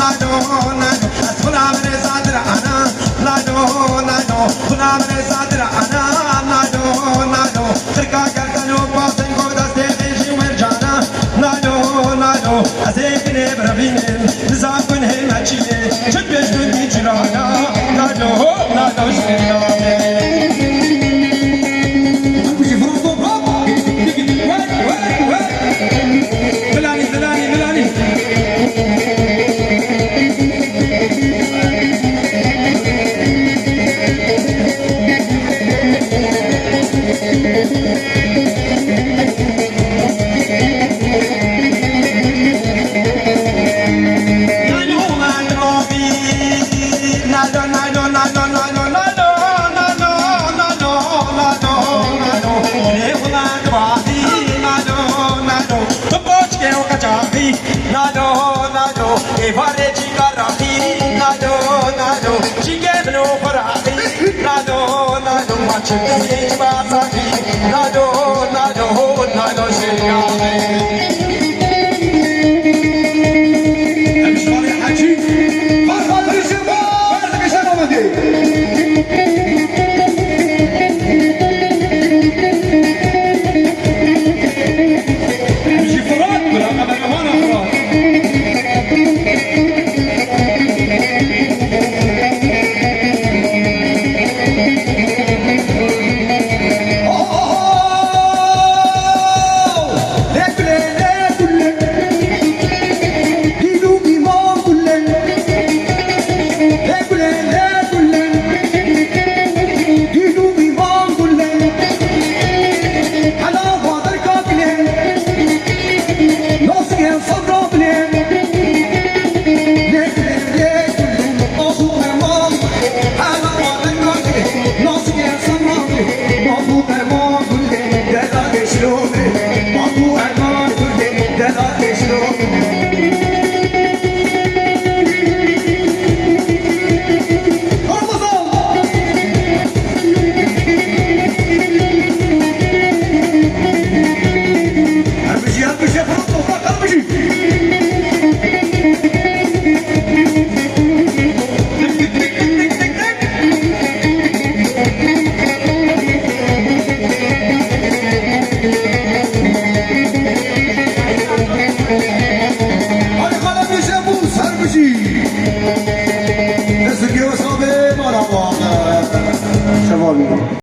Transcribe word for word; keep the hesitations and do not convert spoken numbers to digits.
nado, nado. Ez xwina min ê zadir ana, nado, nado. Xwina min ê zadir ana, nado, nado. Xirka gerdan û basên ku destê xêjî wer cana, nado, nado. Ez ê binê birevînim, nizam kun hê me çi ye. Çi dibêj min bî cirana, nado, nado, ji min nade. Bilanî, bilanî, bilanî. Nado, nado, êvarê çîka raxî, nado, nado, çîkê min û xwe raxî, nado, nado, maçim destê çiba saxî, nado, nado, nado, şêrî. Em ji Xalê Hecî, Xalê Hecî, Xalê Hecî, Xalê Hecî, Xalê Hecî. Em ji Firat, bila kameraman Firat.